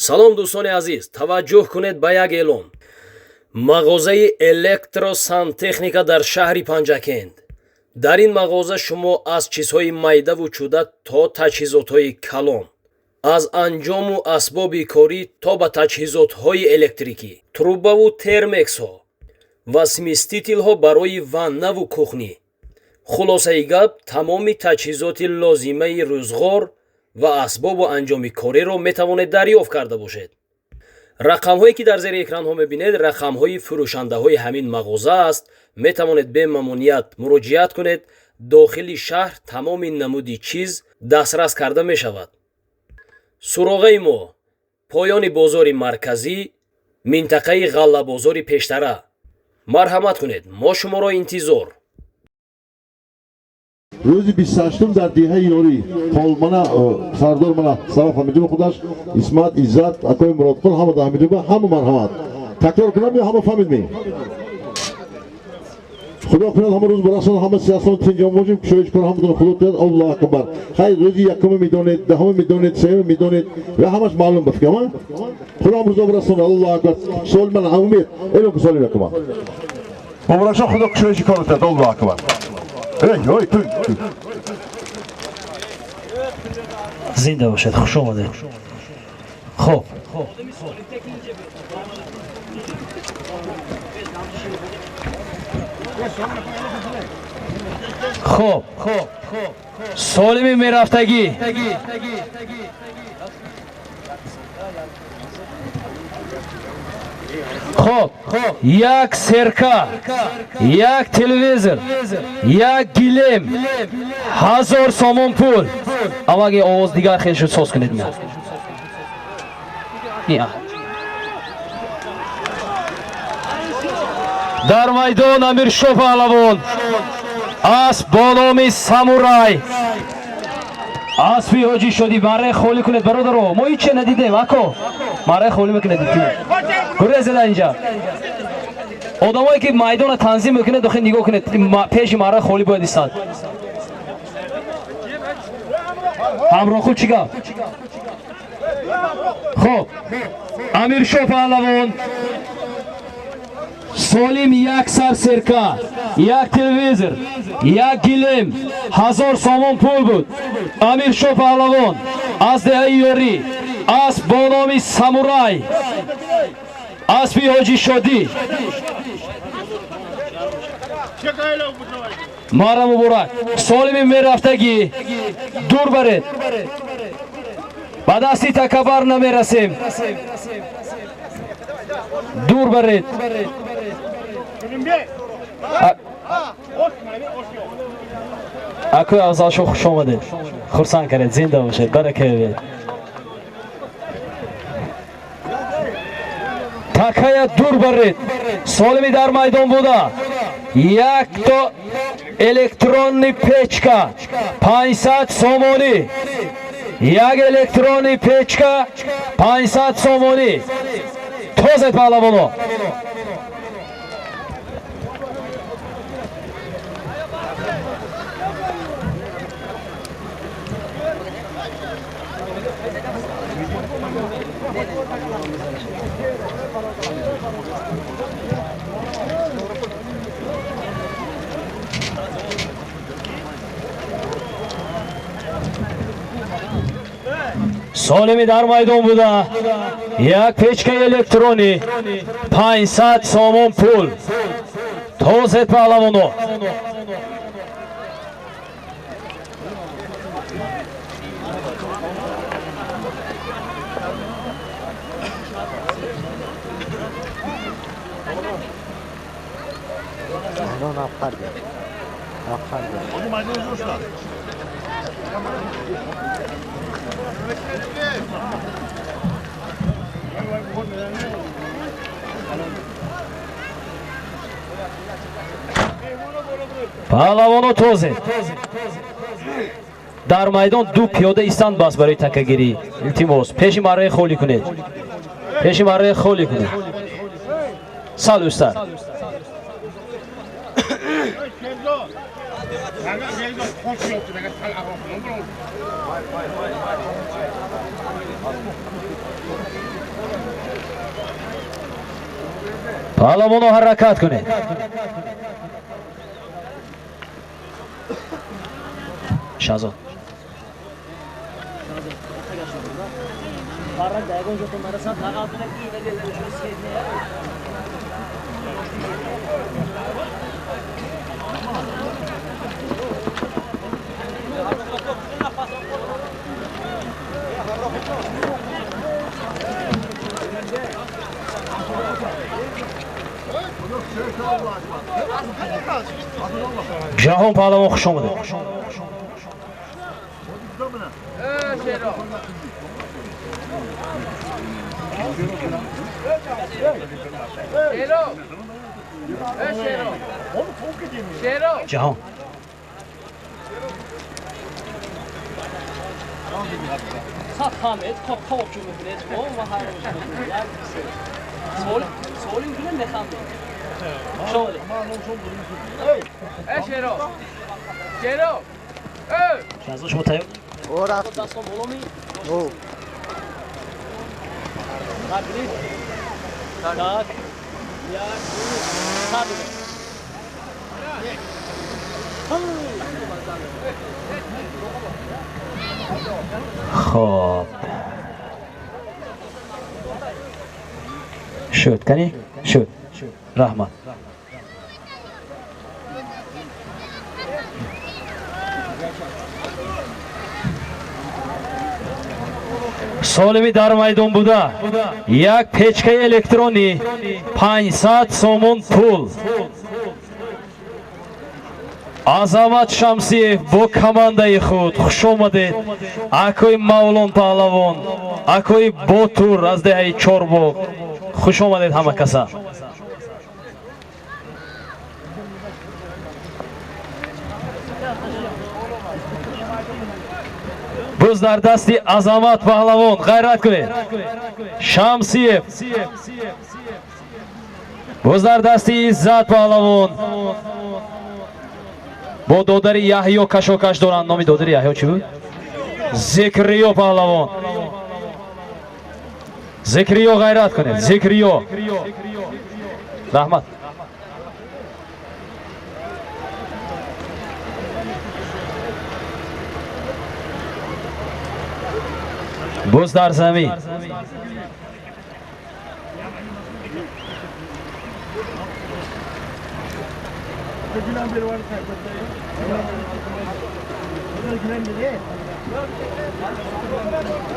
Салом, дӯстони азиз, таваҷҷӯҳ кунед ба як эълон. Мағозаи электросантехника дар шаҳри Панҷакент. Дар ин мағоза шумо аз чизҳои майдаву чӯда то таҷҳизотҳои калон, аз анҷому асбоби корӣ то ба таҷҳизотҳои электрикӣ, трубаву термексҳо ва смесителҳо барои ваннаву кухнӣ. Хулосаи гап, тамоми таҷҳизоти лозимаи рӯзғор ва асбобу анҷоми кориро метавонед дарёфт карда бошед. Рақамҳое ки дар зери экранҳо мебинед, рақамҳои фурӯшандаҳои ҳамин мағоза аст. Метавонед бемамоният муроҷиат кунед. Дохили шаҳр тамоми намуди чиз дастрас карда мешавад. Суроғаи мо: поёни бозори марказӣ, минтақаи Ғаллабозори пештара. Марҳамат кунед, мо шуморо интизор. Рӯзи 28-ум дар деҳаи Ёрӣ мана сардор, мана Сараф Ҳамидулло худаш, Исмат, Иззат, акои Муродқул, ҳама дар Ҳамидулло, ҳама марҳамат. Такрор кунам ё ҳама фаҳмидме? Худо кунад, ҳама рӯз бирасон, ҳама сиёсон тинҷон бошем, кушоиш кор ҳаматон худо кунад. Аллоҳу акбар. Хайр, рӯзи якуми медонед, даҳуми медонед, сеюми медонед ва ҳамаш маълум ба фикрам. Худо ҳам рӯзо бирасон. Аллоҳу акбар. Суол ман умед, элон ки суоли якума. Муборакшон, худо кушоиши кор кунад. Аллоҳу акбар. Эй, ой, ту. Зинда бошед, хуш омадед. Хуб. Хуб, солими мерафтагӣ. Хуб, як серка, як телевизор, як гилем, 1000 сомон пул. Амаги овоз дигар хел шуд, соз кунед. Мия. Дар майдон Амиршо паҳлавон, асп бо номи Самурай, аспи ҳоҷӣ Шодӣ. Маре холӣ кунед, бародаро, мо ҳиче надидем. Ако, маре холӣ мекунед, гурезеда инҷа. Одамое ки майдона танзим мекунед, охи нигоҳ кунед, пеши маре холӣ бояд истад. Ҳамроҳхул чӣ гап? Хуб, Амиршо паҳлавон, солим, як сар серка, як телевизор, як гилем, 1000 сомон пул буд. Амиршо паҳлавон аз деҳаи Ёрӣ, асп бо номи Самурай, аспи ҳоҷӣ Шодӣ. Мара муборак. Солими мерафтагӣ, дур баред, ба дасти такабар намерасем, дур баред. Акои Афзалшо, хуш омадед, хурсанд кардед, зинда бошед, барака ёбед. Такая дур баред. Солими дар майдон буда, якто электронный печка 500 сомонӣ, як электронный печка 500 сомонӣ. Тозед, паҳлавоно. Солими дар майдон буда, як печкаи электронӣ, 500 сомон пул. Тозед, паҳлавоно. Паҳлавоно, тозе. Дар майдон ду пиёда истанд бас барои такагирӣ. Илтимос, пеши марраи холӣ кунед, пеши марраи холӣ кунед. Сал устад. Паҳлавоно, ҳаракат кунед. Шаҳзод, Ҷаҳон паҳлавон, хуш омадед. Ҷаҳон, Шаҳзод, шумо тайёр? Так, як, ду, сад. Хоб, шуд, кани шуд, раҳмат. Солими дар майдон буда, як печкаи электронӣ, 500 сомон пул. Азамат Шамсиев бо командаи худ, хуш омадед. Акои Мавлон паҳлавон, акои Ботур аз деҳаи Чорбоғ, хуш омадед ҳама каса. Буз дар дасти Азамат паҳлавон, ғайрат кунед. Шамсиев. Буз дар дасти Иззат паҳлавон, бо додари Яҳё кашокаш доранд. Номи додари Яҳё чӣ буд? Зикриё паҳлавон, Зикриё, ғайрат кунед, Зикриё, раҳмат. Буз дар замин.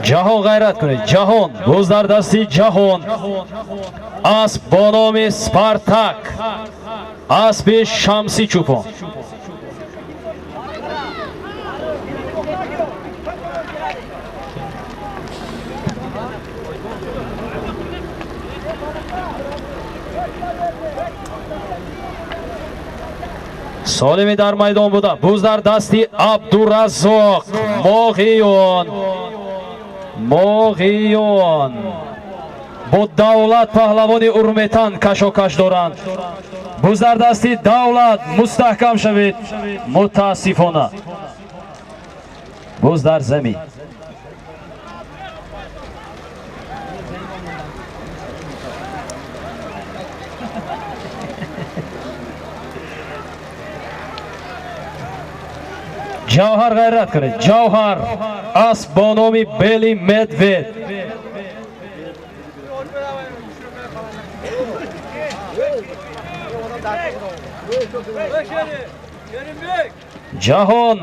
Ҷаҳон, ғайрат кунед, Ҷаҳон. Буз дар дасти Ҷаҳон, асп бо номи Спартак, аспи Шамсӣ Чӯпон. Солими дар майдон буда, буз дар дасти Абдураззоқ Моғиён, Моғиён бо Давлат паҳлавони Урметан кашокаш доранд. Буз дар дасти Давлат, мустаҳкам шавед. Мутаассифона, буз дар замин. Ҷавҳар, ғайрат кунед, Ҷавҳар. Асп бо номи Бели Медвед. Ҷаҳон,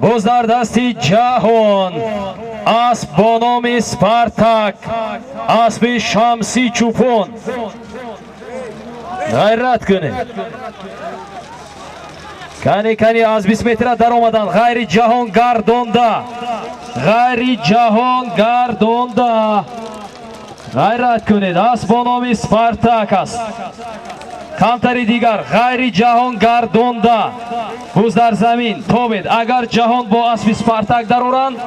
боз дар дасти Ҷаҳон, асп бо номи Спартак, аспи Шамсӣ Чӯпон. Ғайрат кунед. Кани, кани, аз 20 метра даромаданд. Ғайри ҷаҳон гардонда, ғайри ҷаҳон гардонда, ғайрат кунед. Асп бо номи Спартак аст. Камтари дигар, ғайри ҷаҳон гардонда. Буз дар замин, тобед. Агар ҷаҳон бо аспи Спартак дароранд,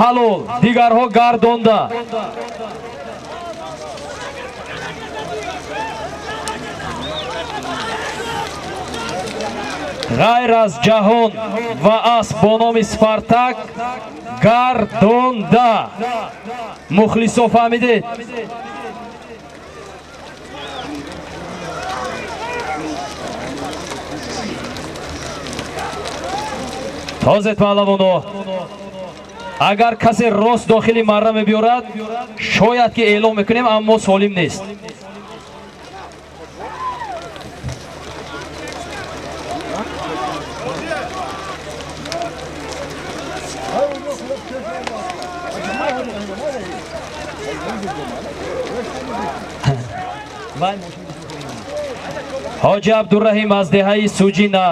ҳалол, дигарҳо гардонда. Ғайр аз ҷаҳон ва асп бо номи Спартак гардонда. Мухлисо, фаҳмидед? Тозед паҳлавоно. Агар касе рост дохили марра мебиёрад, шояд ки эълон мекунем, аммо солим нест. Ҳоҷи Абдураҳим аз деҳаи Суҷина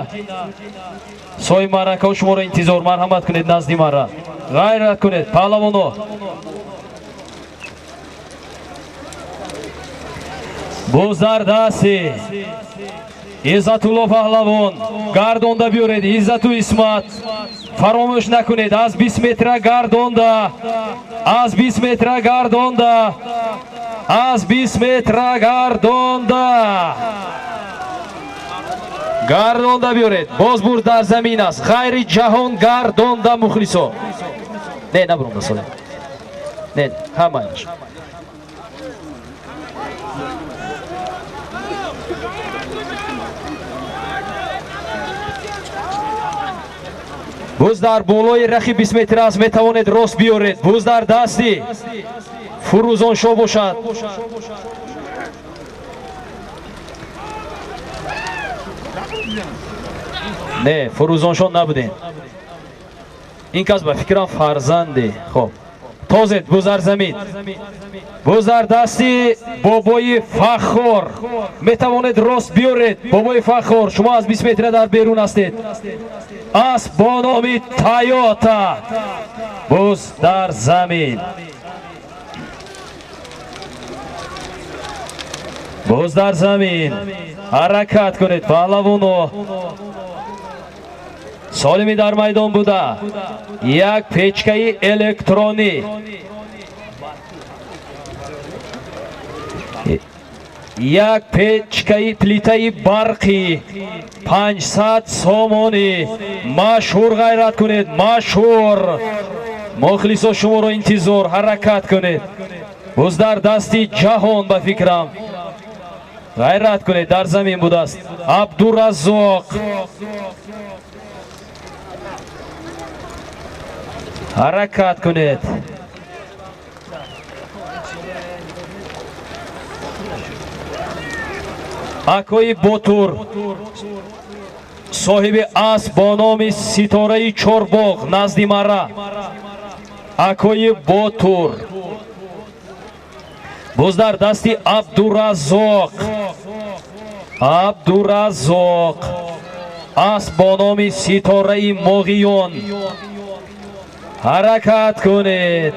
соҳиби маъракаҳо шуморо интизор. Марҳамат кунед назди мара. Ғайрат кунед паҳлавоно. Боз дар дасти Иззатулло паҳлавон гардонда биёред. Иззату Исмат фаромӯш накунед, аз 20 метра гардонда, аз 20 метра гардонда, аз 20 метра гардонда, гардонда биёред. Боз бурд дар замин аст. Ғайри ҷаҳон гардонда мухлисо. Не, набурунда соле. Не, ҳамааш. Боз дар болои рахи 20 метр аст, метавонед рост биёред. Боз дар дасти Фурӯзоншоҳ бошад. Не, Фурӯзоншоҳ набудем. Ин кас ба фикрам фарзанде. Хоб, тозед. Боз дар замин, боз дар дасти бобои Фаххор метавонед рост биёред. Бобои Фаххор, шумо аз 20 метра дар берун ҳастед. Асп бо номи Тойота боз дар замин, боз дар замин. Ҳаракат кунед паҳлавоно. Солими дар майдон буда як печкаи электронӣ, як печкаи плитаи барқӣ 500 сомонӣ. Машҳур, ғайрат кунед, машҳур. Мухлисо шуморо интизор. Ҳаракат кунед. Боз дар дасти ҷаҳон ба фикрам. Ғайрат кунед, дар замин будааст Абдураззоқ. Ҳаракат кунед. Акои Ботур соҳиби асп бо номи Ситораи Чорбоғ назди мара. Акои Ботур боз дар дасти Абдураззоқ. Абдураззоқ, асп бо номи Ситораи Моғиён. Ҳаракат кунед.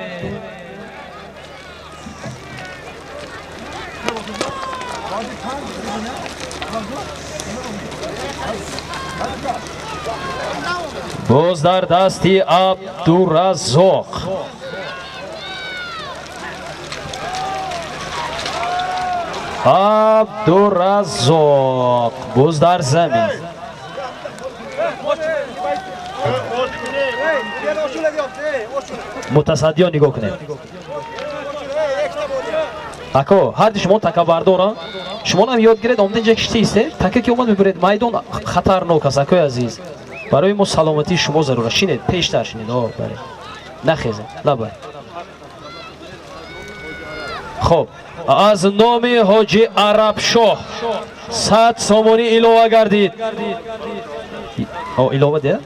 Боз дар дасти Абдураззоқ. Абдураззоқ боз дар замин. Мутасаддиён нигоҳ кунед. Ако, ҳарди шумо такабардора, шумо нам ёд гиред, омада инҷа кишти истед, така ки омад мебуред. Майдон хатарнок аст, акои азиз. Барои мо саломатии шумо зарур аст. Шинед, пештар шинед. О, бале, нахезед, лабай. Хоб, аз номи ҳоҷи Арабшоҳ 100 сомонӣ илова гардид. О, илова де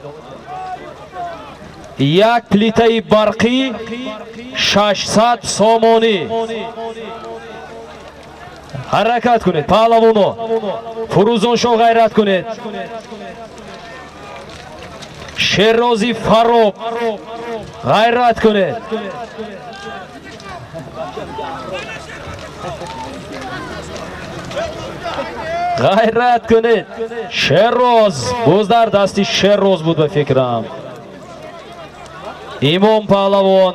як плитаи барқӣ 600 сомонӣ. Ҳаракат кунед паҳлавоно. Фурӯзоншоҳ, ғайрат кунед. Шеррози Фароб, ғайрат кунед. Ғайрат кунед. Шерроз боз дар дасти Шерроз буд ба фикрам. Имом паҳлавон.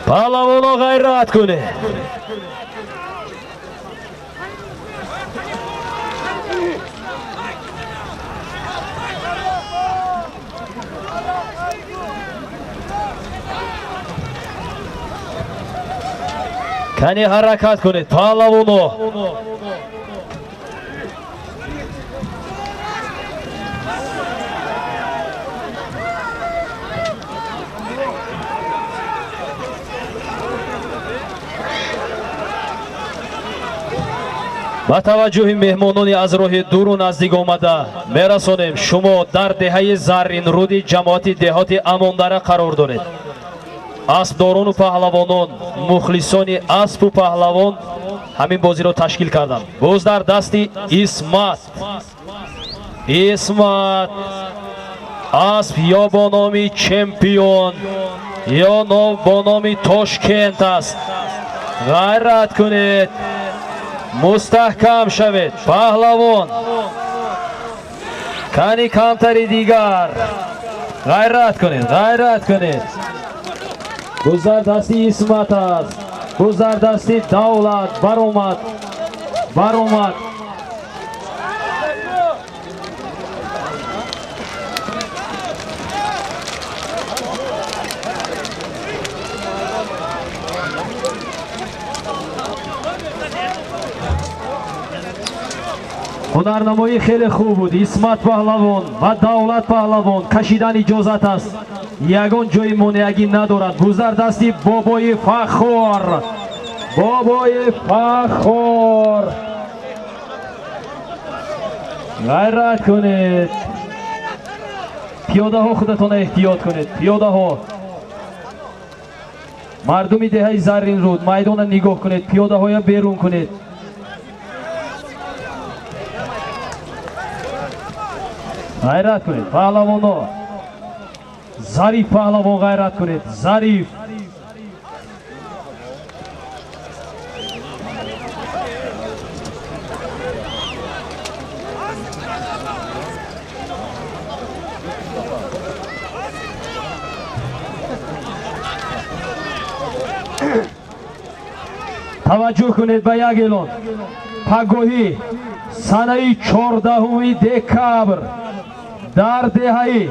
Паҳлавоно, ғайрат кунед. Кани ҳаракат кунед, паҳлавоно. Ба таваҷҷӯҳи меҳмонони аз роҳи дуру наздик омада мерасонем, шумо дар деҳаи Зарринруди ҷамоати деҳоти Амондара қарор доред. Аспдорону паҳлавонон, мухлисони аспу паҳлавон ҳамин бозиро ташкил карданд. Боз дар дасти Исмат. Исмат асп ё бо номи чемпион, ё бо номи Тошкент аст. Ғайрат кунед, мустаҳкам шавед, паҳлавон. Кани камтари дигар. Ғайрат кунед, ғайрат кунед. Боз дар дасти Исмат аст. Боз дар дасти Давлат. Баромад, баромад. Ҳунарнамоӣ хеле хуб буд. Исмат паҳлавон ва Давлат паҳлавон кашидан иҷозат аст, ягон ҷои монеагӣ надорад. Боз дар дасти Бобои Фахор. Бобои Фахор, ғайрат кунед. Пиёдаҳо худатон эҳтиёт кунед. Пиёдаҳо, мардуми деҳаи Зарринруд, майдона нигоҳ кунед, пиёдаҳоя берун кунед. Ғайрат кунед, паҳлавоно. Зариф паҳлавон, ғайрат кунед. Зариф. Таваҷҷӯҳ кунед ба як эълон. Пагоҳӣ санаи 14 декабр дар деҳаи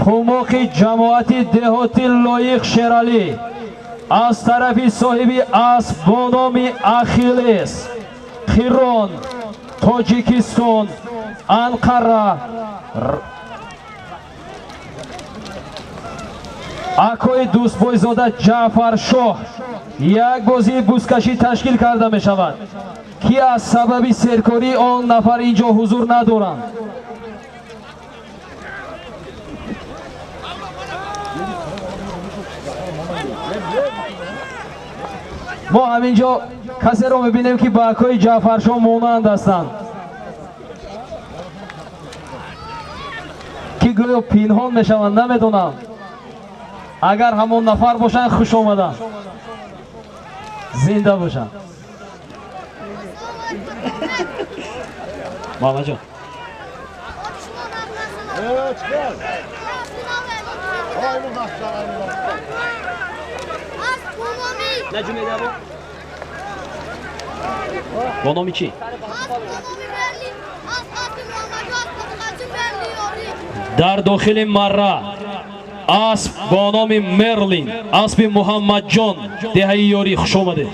Қумоқи ҷамоати деҳоти Лоиқ Шералӣ аз тарафи соҳиби асп бо номи Ахиллес, Қирон, Тоҷикистон, Анқара, акои Дӯстбойзода Ҷаъфаршоҳ як бозии бузкашӣ ташкил карда мешавад, ки аз сабаби серкории он нафар инҷо ҳузур надоранд. Мо ҳаминҷо касеро мебинем, ки ба акои Ҷаъфаршоҳ монанд ҳастанд, ки гӯё пинҳон мешаванд. Намедонам, агар ҳамон нафар бошанд, хуш омаданд, зинда бошанд. Мамаҷон, бо номи чӣ? Дар дохили марра асп бо номи Мерлин, аспи Муҳаммадҷон, деҳаи Ёрӣ, хуш омадед.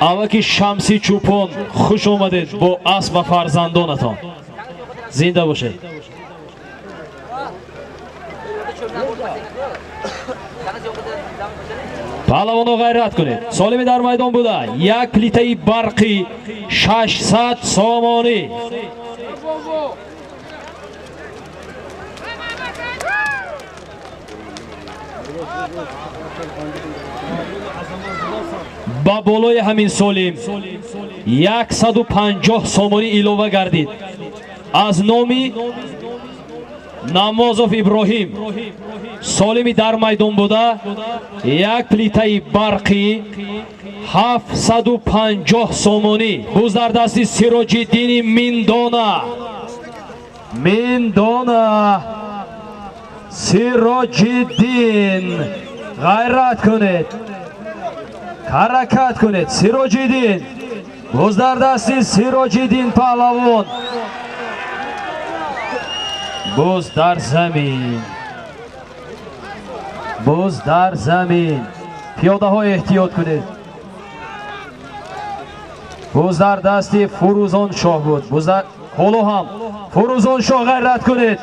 Аваки Шамси Чӯпон, хуш омадед бо асп ва фарзандонатон. Зинда бошед. Паҳлавоно, ғайрат кунед. Солими дар майдон буда як плитаи барқи 600 сомонӣ. Ба болои ҳамин солим 150 сомонӣ илова гардид аз номи Намозов Иброҳим. Солими дар майдон буда як плитаи барқи 750 сомонӣ. Боз дар дасти Сироҷиддини Миндона. Миндона, Сироҷиддин, ғайрат кунед, ҳаракат кунед. Сироҷиддин, боз дар дасти Сироҷиддин паҳлавон, боз дар замин. Боз дар замин. Пиёдаҳо эҳтиёт кунед. Боз дар дасти Фурӯзоншоҳ буд. Боз дар ҳоло ҳам Фурӯзоншоҳ ғайрат кунед.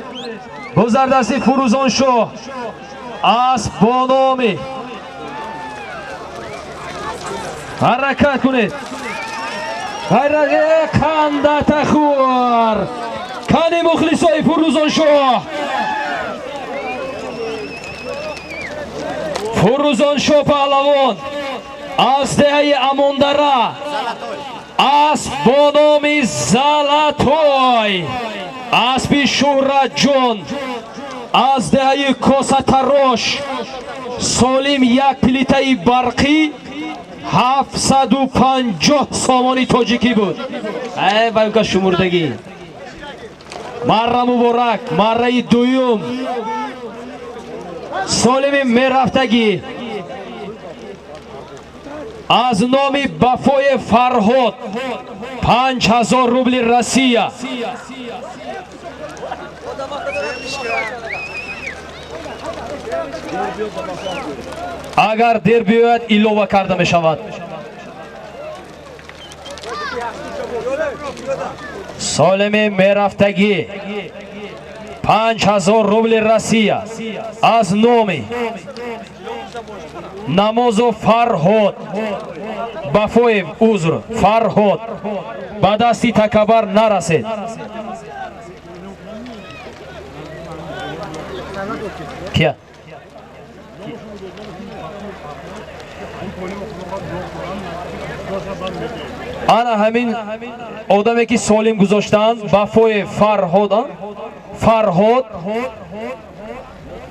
Боз дар дасти Фурӯзоншоҳ асп бо номи ҳаракат кунед. Ғайрат қандатахӯр. Кани мухлисои Фурӯзоншоҳ. Фурӯзоншоҳ паҳлавон аз деҳаи Амондара асп бо номи Залатой, аспи Шӯҳратҷон аз деҳаи Косатарош солим як плитаи барқӣ 750 сомони тоҷикӣ буд. Э баюка шумурдагӣ. Марра муборак, марраи дуюм солими мерафтагӣ аз номи Бафои Фарҳод 5000 рубли Россия. Агар дер биёяд илова карда мешавад. Солими мерафтагӣ 5000 рубли Россия аз номи Намозу Фарҳод Бафоев, узр, Фарҳод ба дасти такабар нарасед. Кия? Ана ҳамин одаме ки солим гузоштаанд Бафоев Фарҳод, Фарҳод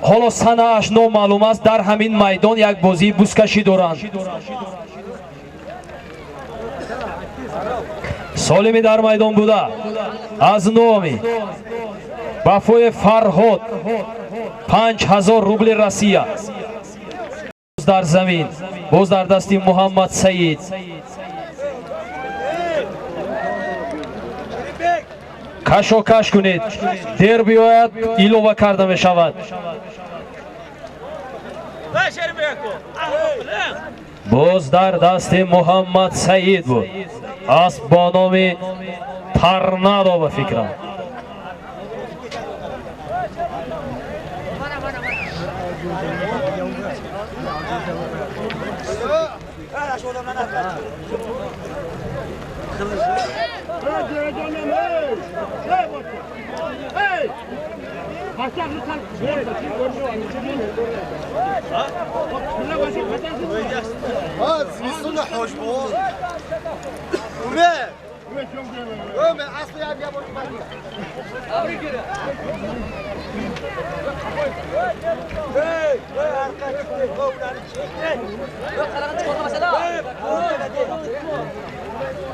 ҳоло санааш номаълум аст, дар ҳамин майдон як бозии бузкашӣ доранд. Солими дар майдон буда аз номи Бафоев Фарҳод 5000 рубли Россия. Дар замин боз дар дасти Муҳаммад Саид. Кашокаш кунед, дер биёяд илова карда мешавад. Боз дар дасти Муҳаммад Саид буд. Асп бо номи Торнадо ба фикрам.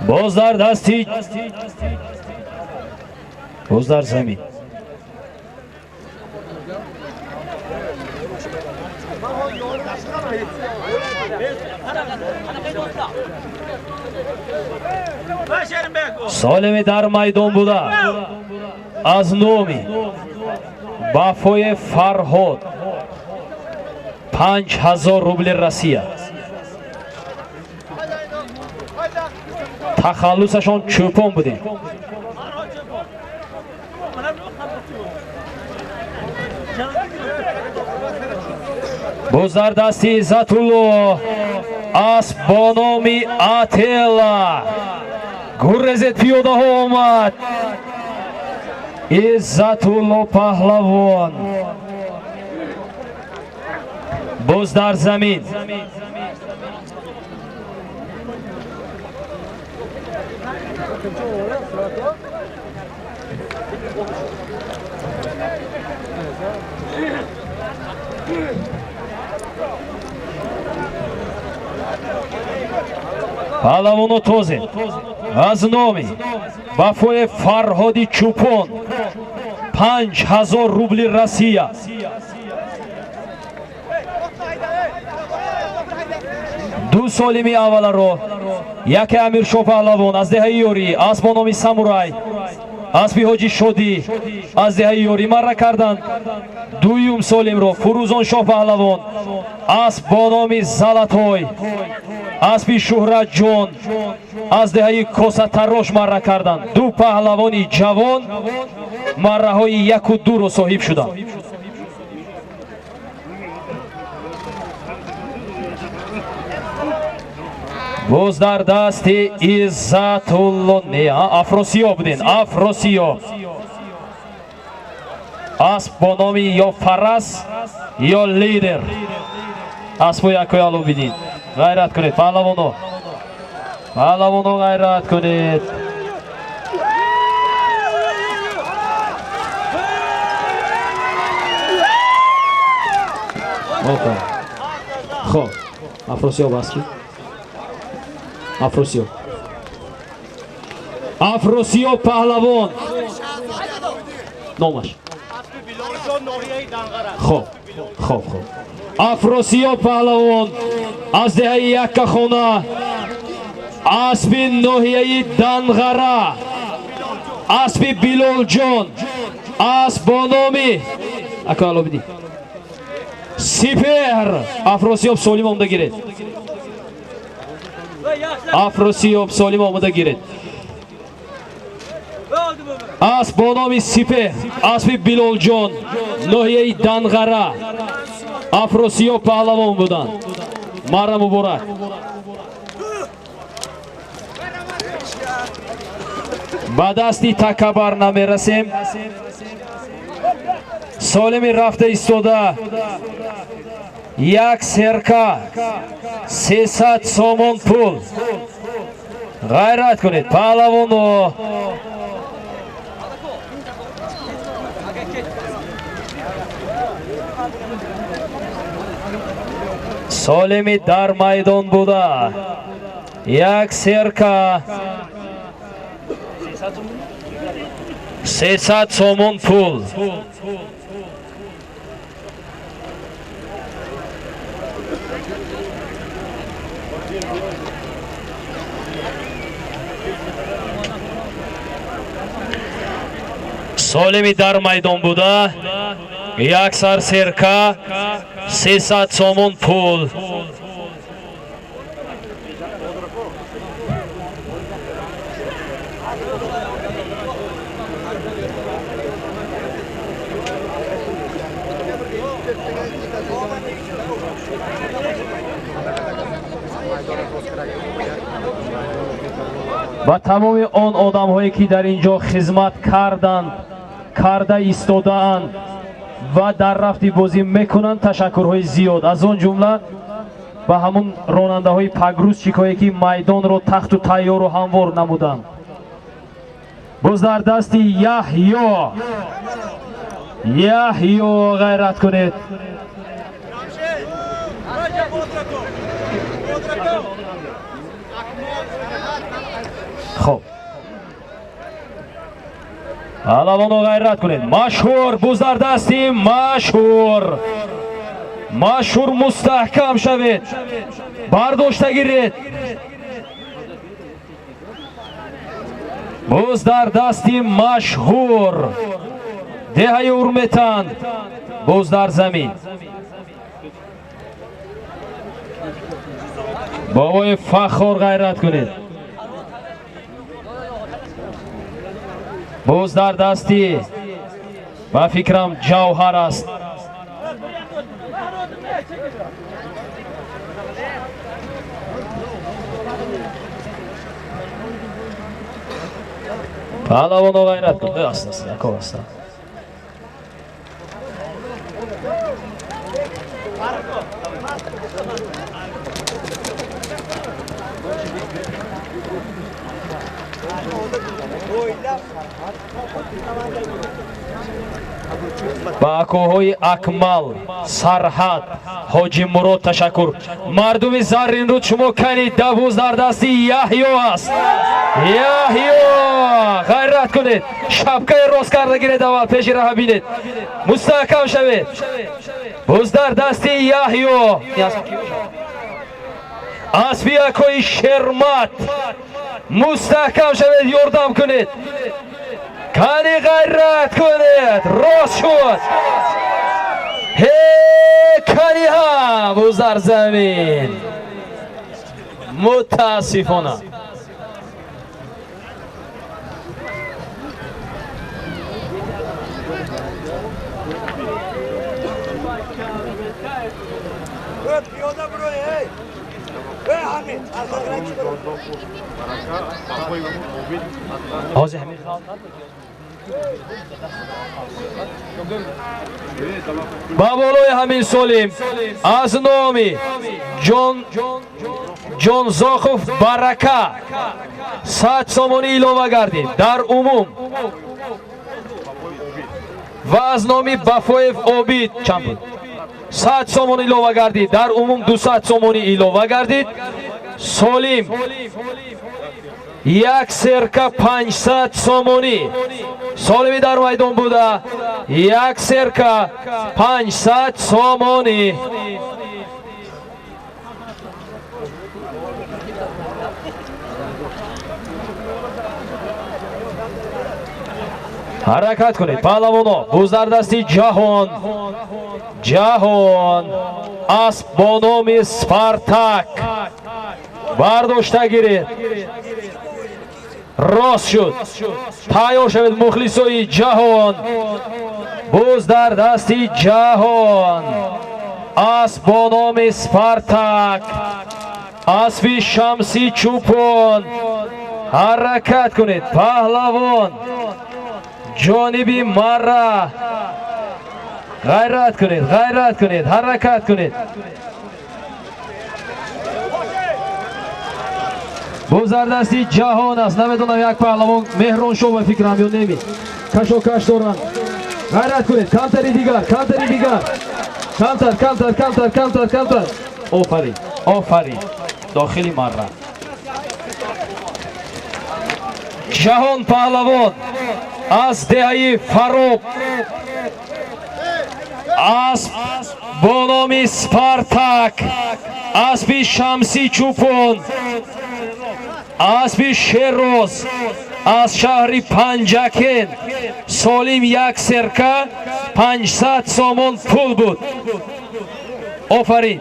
Боз дар дасти, боз дар замин. Солими дар майдон буда аз номи Бафои Фарҳод 5000 рубли Россия. Тахаллусашон Чӯпон будем. Боз дар дасти Иззатулло асп бо номи Атела. Гуррезед пиёдаҳо омад. Иззатулло паҳлавон. Боз дар замин. Паҳлавоно тозед аз номи Бафои Фарҳоди Чӯпон 5000 рубли Россия. Ду солими авваларо яке Амиршоҳ паҳлавон аз деҳаи Ёрӣ асп бо номи Самурай Аспи Ҳоҷи Шодӣ аз деҳаи Ёрӣ марра карданд. Дуюм солимро Фурӯзоншоҳ паҳлавон, асп бо номи Залатой, аспи Шӯҳратҷон аз деҳаи Косатарош марра карданд. Ду паҳлавони ҷавон марраҳои яку дуро соҳиб шуданд. Боз дар дасти Иззатулло не, Афросиёб буден, Афросиёб. Асп бо номи ё Фарас, ё Лидер. Аспо якои Аловиддин. Ғайрат кунед, паҳлавоно. Паҳлавоно, ғайрат кунед. Хоб, Афросиёб аст ки? Афросиёб. Афросиёб паҳлавон. Номаш. Хоб, хоб, хоб. Афросиёб паҳлавон аз деҳаи Яккахона, аспи ноҳияи Данғара, аспи Билолҷон, асп бо номи ака Аловиддин Сипеҳр. Афросиёб солим омода гиред. Афросиёб солим омода гиред. Асп бо номи Сипеҳр, аспи Билолҷон, ноҳияи Данғара, Афросиёб паҳлавон буданд. Марра муборак. Ба дасти такабар намерасем. Солими рафта истода як серка 300 сомон пул. Ғайрат кунед, паҳлавоно. Солими дар майдон буда як серка 300 сомон пул. Солими дар майдон буда як сар серка 300 сомон пул. Ба тамоми он одамҳое ки дар ин ҷо хизмат карданд, карда истодаанд ва дар рафти бозӣ мекунанд, ташаккурҳои зиёд. Аз он ҷумла ба ҳамун ронандаҳои погрузчикҳое ки майдонро тахту тайёру ҳамвор намуданд. Боз дар дасти Яҳё, Яҳё, ғайрат кунед. Хоб, паҳлавоно, ғайрат кунед. Машҳур, боз дар дасти Машҳур. Машҳур, мустаҳкам шавед, бардошта гиред. Боз дар дасти Машҳур, деҳаи Урметан, боз дар замин. Бобои Фахор, ғайрат кунед. Боз дар дасти, ба фикрам, Ҷавҳар аст. Паҳлавоно, ғайрат кун. Аст, аст, ако аст. Ба акоҳои Акмал, Сарҳад, Ҳоҷи Мурод ташаккур. Мардуми Зарринруд, шумо кани давуз дар дасти Яҳё аст. Яҳё, ғайрат кунед, шапкаи рост карда гиред, аввал пеши раҳа бинед, мустаҳкам шавед. Боз дар дасти Яҳё, аспи акои Шермат, мустаҳкам шавед, ёрдам кунед. Кани, ғайрат кунед! Рост шуд! Ҳе, кани ҳам ӯ дар замин. Мутаассифона. Пиёда биро, эй! Эй, Ҳамид, аз охира чӣ ҳозир ҳамин ба болои ҳамин солим аз номи Ҷонзохов Барака 100 сомонӣ илова гардид дар умум ва аз номи Бафоев Обид чанд буд, 100 сомон илова гардид, дар умум 200 сомонӣ илова гардид. Солим як серка 500 сомонӣ. Солими дар майдон буда як серка 500 сомонӣ. Ҳаракат кунед, паҳлавоно. Буз дар дасти Ҷаҳон. Ҷаҳон, асп бо номи Спартак, бардошта гиред. Рост шуд. Тайёр шавед, мухлисои Ҷаҳон. Буз дар дасти Ҷаҳон, асп бо номи Спартак, аспи Шамси Чӯпон. Ҳаракат кунед, паҳлавон, ҷониби мара. Ғайрат кунед, ғайрат кунед, ҳаракат кунед. Буз дар дасти Ҷаҳон аст. Намедонам, як паҳлавон Меҳроншо ба фикрам ё неми кашокаш доранд. Ғайрат кунед, камтари дигар, камтари дигар, камтар, камтар, камтар, камтар, камтар. Офарин, офарин! Дохили марра Ҷаҳон паҳлавон аз деҳаи Фароб, асп бо номи Спартак, аспи Шамси Чӯпон, аспи Шерроз аз шаҳри Панҷакент. Солим як серка 500 сомон пул буд. Офарин,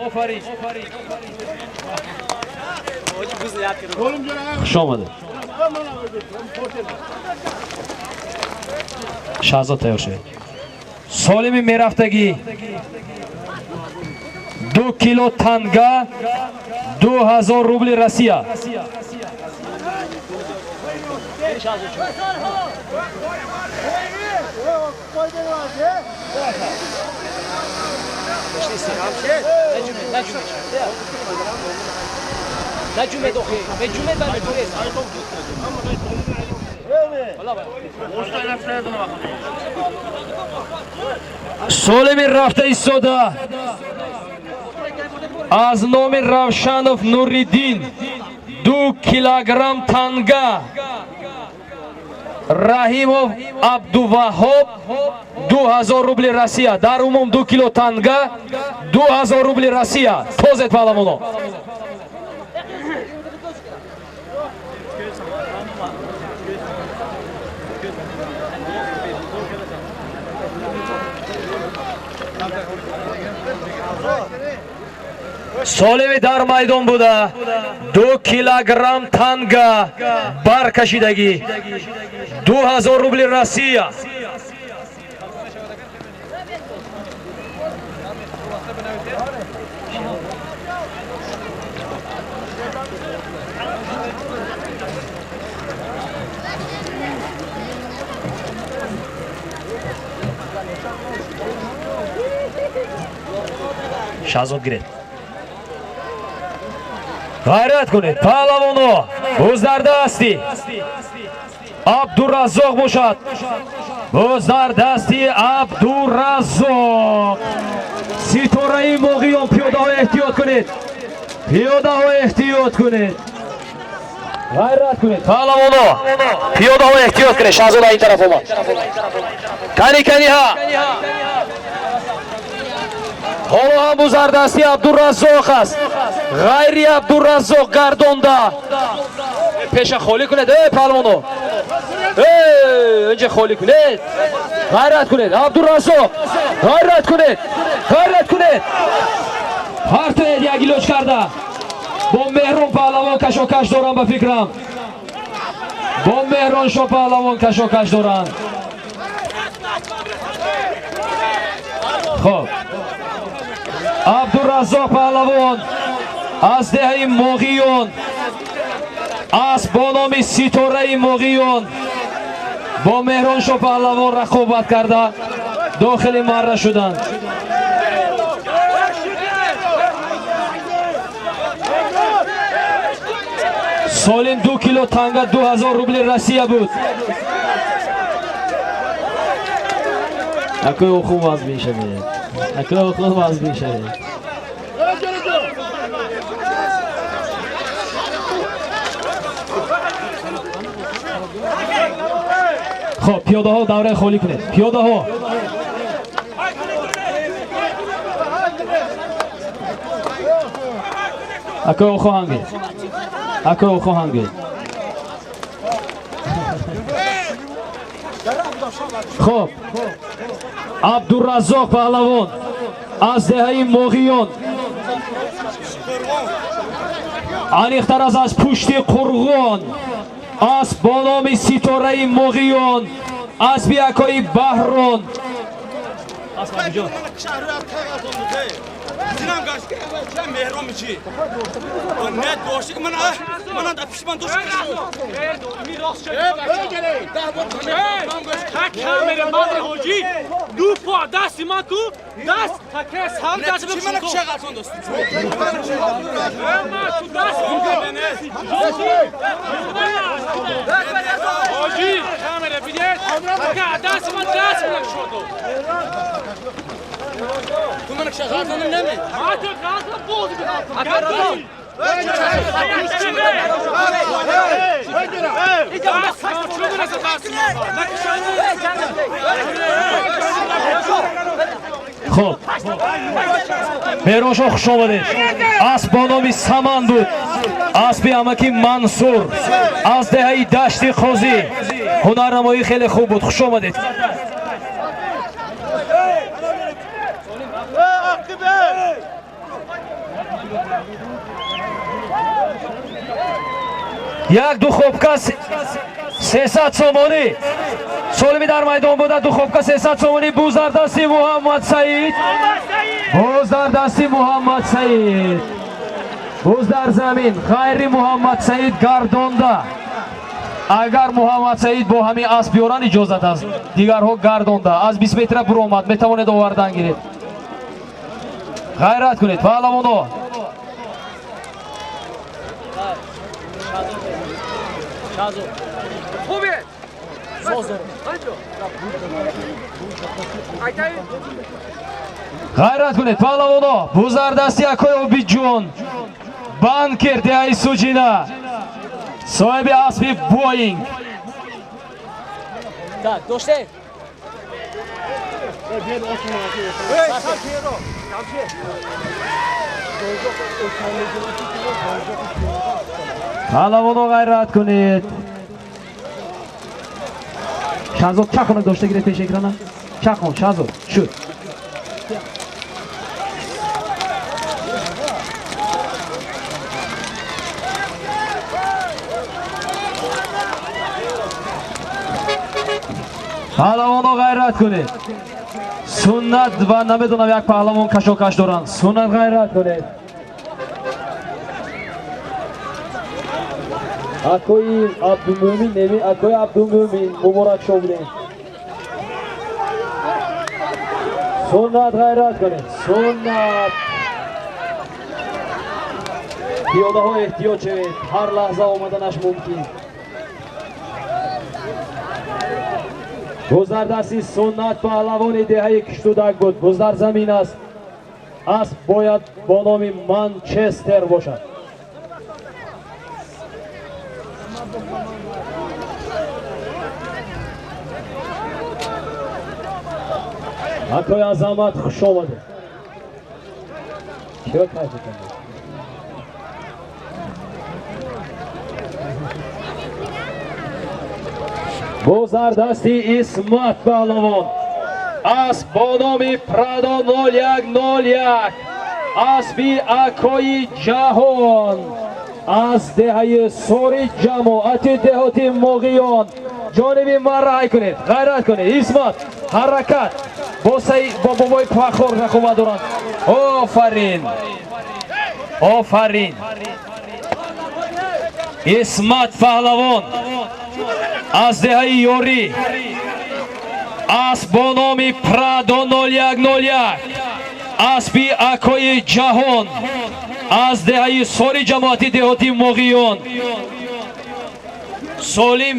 хуш омадед. Шаҳзод, тайёр шавед. Солими мерафтагӣ 2 кило танга, 2000 рубли Россия. Наҷумед охи, меҷумед ба меҷумед. Солими рафта истода аз номи Равшанов Нуриддин 2 килограмм танга, Раҳимов Абдуваҳоб 2000 рубли Россия. Дар умум 2 кило танга, 2000 рубли Россия. Тозед, паҳлавоно. Солими дар майдон буда 2 килограмм танга баркашидагӣ, 2000 рубли Россия. Шаҳзод, гиред. Ғайрат кунед, паҳлавоно. Буз дар дасти Абдураззоқ бошад. Буз дар дасти Абдураззоқ, ситораи Моғиён. Пиёдаҳо, эҳтиёт кунед, пиёдаҳо, эҳтиёт кунед. Ғайрат кунед, паҳлавоно, пиёдаҳо, эҳтиёт кунед. Шаҳзода ин тараф омад. Кани, кани ҳа. Ҳоло ҳам буз дар дасти Абдураззоқ аст. Ғайри Абдураззоқ гардонда пеша холӣ кунед. Э, паҳлавоно, э, Инҷа холӣ кунед. Ғайрат кунед, Абдураззоқ. Ғайрат кунед. Ғайрат кунед. Ҳар туед як илоҷ карда. Бо Меҳрон паҳлавон кашокаш дорам ба фикрам. Бо Меҳрон шо паҳлавон кашокаш доранд. Хоб. Абдураззоқ паҳлавон аз деҳаи Моғиён, асп бо номи Ситораи Моғиён бо Меҳрон шо паҳлавон рақобат карда дохили марра шуданд. Солим 2 кило танга 2000 рубли Россия буд. Акои охун вазн мешавед. Акои охун вазн мешавед. Хоб, пиёдаҳо давраи холӣ кунед. Пиёдаҳо. Акои охоҳанге. Акои охоҳанге. Хоб. Абдураззоқ паҳлавон аз деҳаи Моғиён, аниқтар аз пушти Қурғон, асп бо номи Ситораи Моғиён, аспи акои Баҳрон. Хоб, Меҳроншо, хуш омадед. Асп бо номи Саман буд, аспи амаки Мансур аз деҳаи Дашти Қозӣ. Ҳунарнамоӣ хеле хуб буд, хуш омадед. Як ду хобка 300 сомонӣ. Солими дар майдон буда ду хобка 300 сомонӣ. Буз дар дасти Муҳаммад Саид. Буз дар дасти Муҳаммад Саид. Буз дар замин ғайри Муҳаммад Саид гардонда. Агар Муҳаммад Саид бо ҳамин асп биёранд иҷозат аст. Дигарҳо гардонда. Аз 20 метра буромад, метавонед овардан гиред. Ғайрат кунед, паҳлавоно. Ғайрат кунед, паҳлавоно. Буз дар дасти акои Обидҷон. Банкер деҳаи Суҷина. Соҳиби аспи Боинг. Паҳлавоно ғайрат кунед. Шаҳзод чақонак дошта гиред пеши экрана. Чақон, Шаҳзод, шуд. Паҳлавоно ғайрат кунед. Суннат ва намедонам як паҳлавон кашокаш доранд. Суннат ғайрат кунед. Акои Абдумӯмин, неми акои Абдумӯмин муборак шо будем. Суннат ғайрат кунед. Суннат. Пиёдаҳо эҳтиёт шавед, ҳар лаҳза омаданаш мумкин. Буз дар дасти Суннат паҳлавони деҳаи Киштудак буд. Буз дар замин аст. Асп бояд бо номи Манчестер бошад. Акои Азамат, хуш омадед. Чиро кайф мекунед? Боз дар дасти Исмат паҳлавон. Асп бо номи Прадо 0101. Аспи Акои Ҷаҳон. Аз деҳаи Сори ҷамоати деҳоти Моғиён. Ҷониби ман раҳй кунед, ғайрат кунед. Исмат, ҳаракат. Бо бобои Пахор рақобат доранд. Офарин. Офарин. Исмат паҳлавон аз деҳаи Ёрӣ. Асп бо номи Прадо 0101. Аспи Акои Ҷаҳон аз деҳаи Сори ҷамоати деҳоти Моғиён. Солим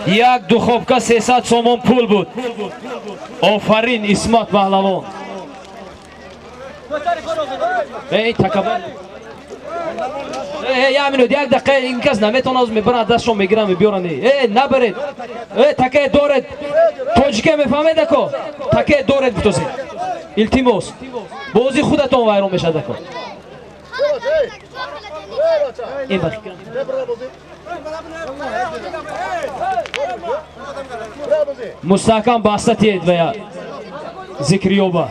як духобка 300 сомон пул буд. Офарин Исмат паҳлавон. Эй такаббар. Як минут, як дақиқа, ин кас наметавонад, мебарад, дастшон мегиранд, мебиёранд. Набаред. Такае доред. Тоҷике мефаҳмед ако? Такае доред битозед. Илтимос. Бозӣ худатон вайрон мешавад ако. Ин бақи. Мустаҳкам баста тиед ва Зикриёба.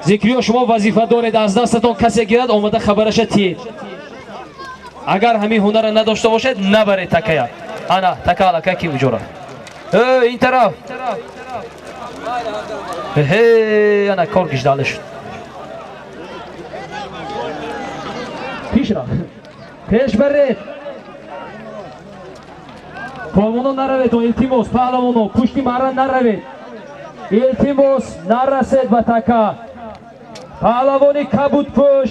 Зикриё, шумо вазифа доред, аз дастатон касе гирад, омада хабараша тиед. Агар ҳамин ҳунарро надошта бошед, набаред такая. Ана, така алака ки уҷора. Ин тараф. Ҳе, ана кор гиждале шуд. Пеш рафт. Пеш баред. Палвоно наравед, илтимос, паҳлавоно, пушти мара наравед. Илтимос, нарасед ба така. Паҳлавони кабудпӯш.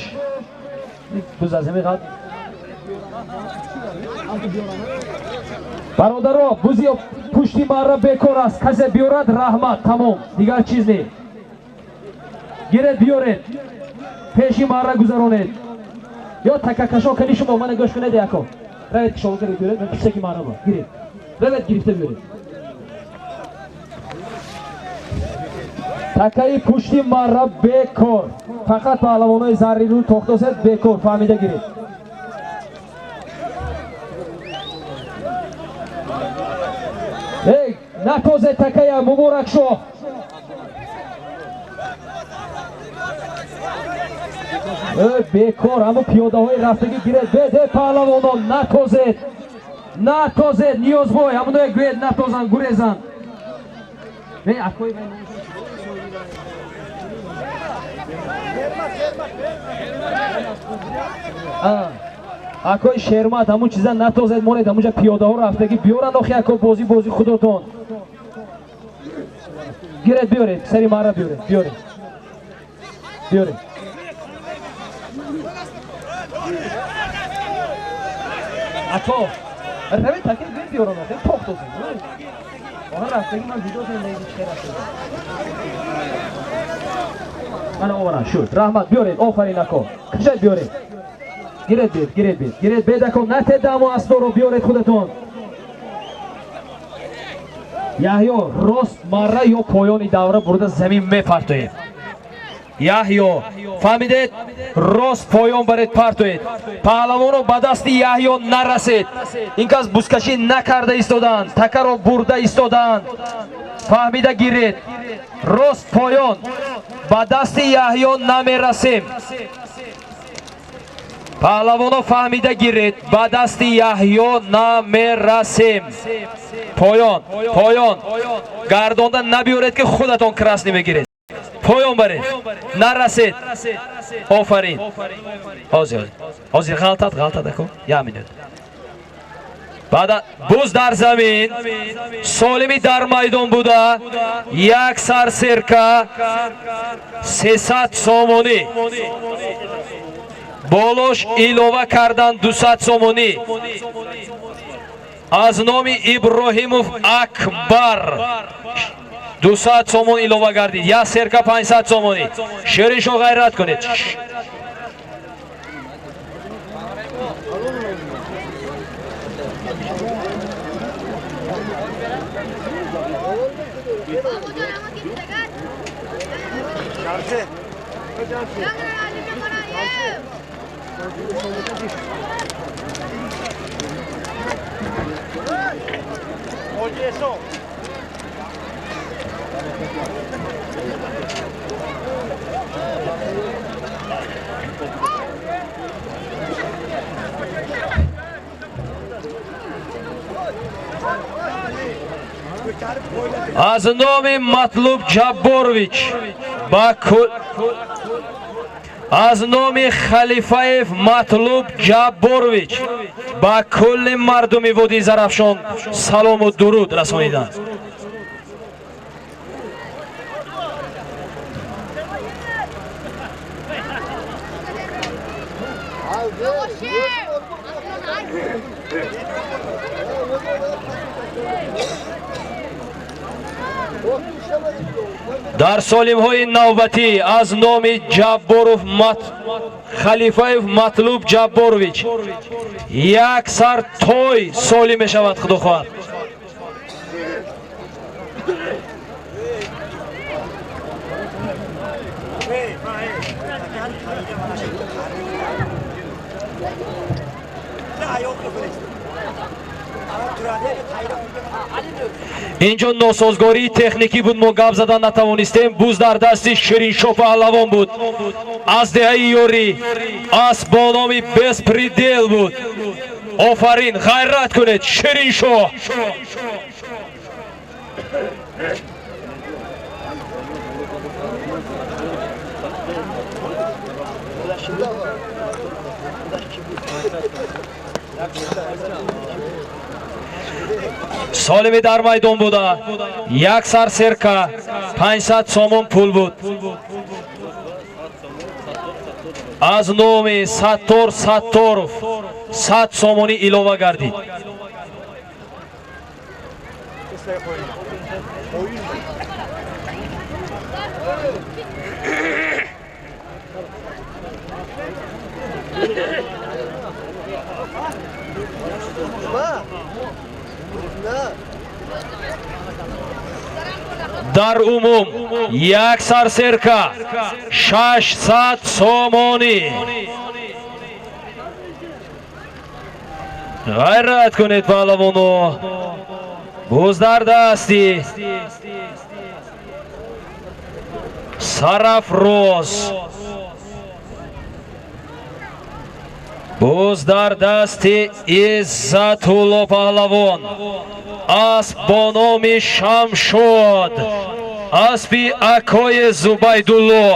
Буз аз ҳамин қад. Бародаро, бузи пушти мара бекор аст. Касе биёрад, раҳмат, тамом. Дигар чиз не. Гиред, биёред. Пеши мара гузаронед. Ё такакашо кани шумо, мана гӯш кунед яко. Равед кишова гиред, биёред, ман пуштаки мара ба. Гиред. Равед гирифта биёред. Такаи пушти мара бекор. Фақат паҳлавонои заррирӯ тохтосед бекор, фаҳмида гиред. Эй, натозе такая Муборакшоҳ. Бекор, ҳамо пиёдаҳои рафтагӣ гиред. Беде паҳлавоно, натозед. Натозед, Ниёзбой, ҳамоное гӯед натозанд, гурезанд. Не, акои вай акои Шермат, ҳамун чиза натозед, монед, ҳамунҷа пиёдаҳо рафтагӣ биёранд, охи ако бозӣ бозӣ худотон. Гиред, биёред, сари мара биёред, биёред. Биёред. Ако, равед таки гиред биёранд, охи тохтозед. Оҳа рафтагӣ ман дидозем, неди чӣ рафтагӣ. Ана оваран шуд. Раҳмат, биёред, офарин ако. Кашед биёред. Гиред бед, гиред бед, гиред бед ако, натедамо асноро биёред худатон. Яҳё рост марра ё поёни давра бурда замин мепартоед. Яҳё, фаҳмидед? Рост поён баред партоед. Паҳлавонро ба дасти Яҳё нарасед. Ин кас бузкашӣ накарда истодаанд, такаро бурда истодаанд. Фаҳмида гиред. Рост поён ба дасти Яҳё намерасем. Паҳлавоно фаҳмида гиред, ба дасти Яҳё намерасем. Поён, поён. Гардонда набиёред ки худатон красни мегиред. Поён баред. Нарасед. Офарин. Ҳозир, ҳозир ғалтад, ғалтад ако. Як минут. Баъда буз дар замин, солими дар майдон буда, як сар серка 300 сомонӣ. Болош илова кардан 200 сомонӣ. Аз номи Иброҳимов Акбар 200 сомон илова гардид. Як серка 500 сомонӣ. Шириншо ғайрат кунед. Аз номи Матлуб Ҷабборович аз номи Халифаев Матлуб Ҷабборович ба кулли мардуми водии Зарафшон салому дуруд расониданд. Дар солимҳои навбатӣ аз номи Ҷабборов Халифаев Матлуб Ҷабборович як сар той солим мешавад, худо хоҳад. Инҷо носозгории техникӣ буд, мо гап задан натавонистем. Буз дар дасти Шириншоҳ паҳлавон буд, аз деҳаи Ёрӣ, асп бо номи Беспредел буд. Офарин, ғайрат кунед Шириншоҳ. Солими дар майдон буда, як сар серка, 500 сомон пул буд. Аз номи Саттор Сатторов 100 сомонӣ илова гардид. Дар умум як сар серка 600 сомонӣ. Ғайрат кунед паҳлавоно, буз дар дасти Сарафроз, буз дар дасти Иззатулло паҳлавон, асп бо номи Шамшод, аспи акои Зубайдулло,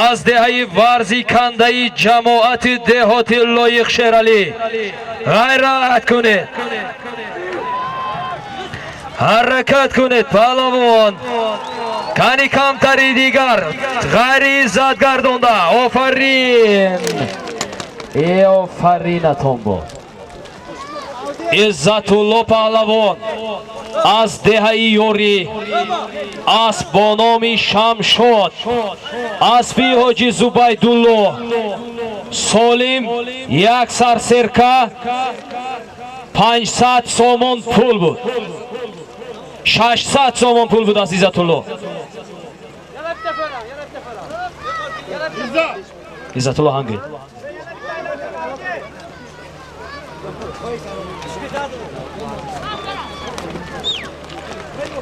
аз деҳаи Варзи кандаи ҷамоати деҳоти Лоиқ Шералӣ. Ғайрат кунед, ҳаракат кунед паҳлавон. Кани камтари дигар ғайри иззат гардонда. Офарин, офаринатон бод. Иззатулло паҳлавон аз деҳаи Ёрӣ, асп бо номи Шамшод, аспи ҳоҷи Зубайдулло, солим як сар серка 500 сомон пул буд, 600 сомон пул буд аз Иззатулло. Иззатулло ҳанги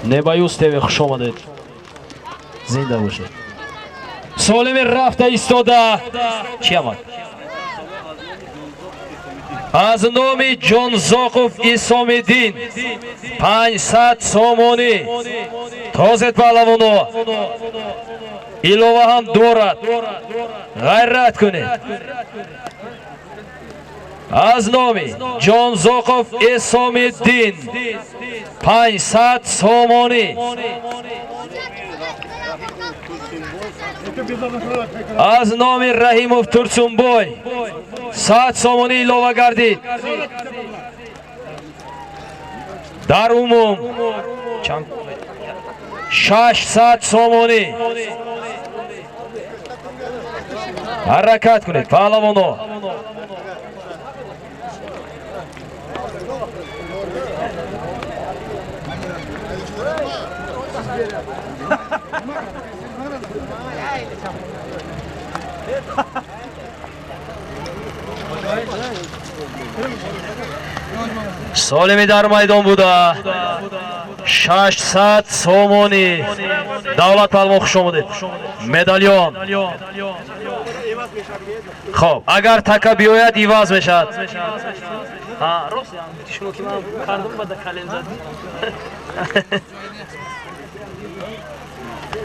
Небаюз ТВ, хуш омадед, зинда бошед. Солими рафта истода чи омад? Аз номи Ҷонзоқов Исомиддин 500 сомонӣ. Тозед паҳлавоно, илова ҳам дорад, ғайрат кунед. Аз номи Ҷонзоқов Исомиддин 500 сомонӣ. Аз номи Раҳимов Турсунбой 100 сомонӣ илова гардид. Дар умум 600 сомонӣ. Ҳаракат кунед паҳлавоно. Солими дар майдон буда 600 сомонӣ. Давлат паҳлавон, хуш омадед. Медальон. Хоб, агар така биёяд, иваз мешавад. Рост, шумо ки ман кардам, бада кален зад.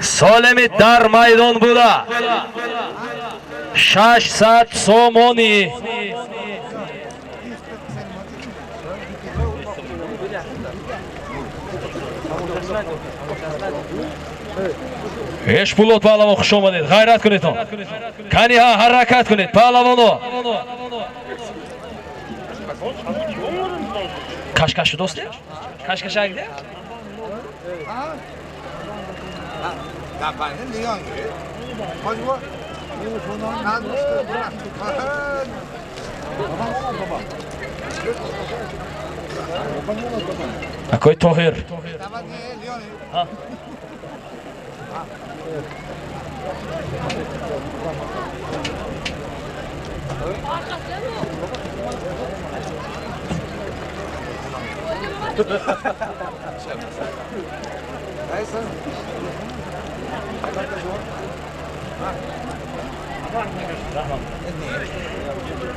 Солими дар майдон буда 600 сомонӣ. Эшпулот паҳлавон, хуш омадед. Ғайрат кунедон. Каниҳа, ҳаракат кунед, паҳлавоно. Кашкашу досте? Кашкашак де? Акой Тоҳир.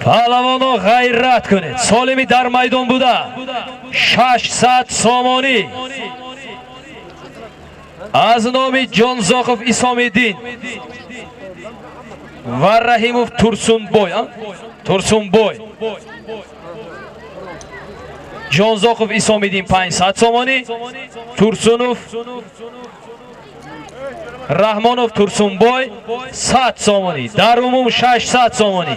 Паҳлавоно, ғайрат кунед. Солими дар майдон буда 600 сомонӣ аз номи Ҷонзоқов Исомиддин ва Раҳимов Турсунбой. Турсунбой. Ҷонзоқов Исомиддин 500 сомонӣ, Турсунов Раҳмонов Турсунбой 100 сомонӣ. Дар умум 600 сомонӣ.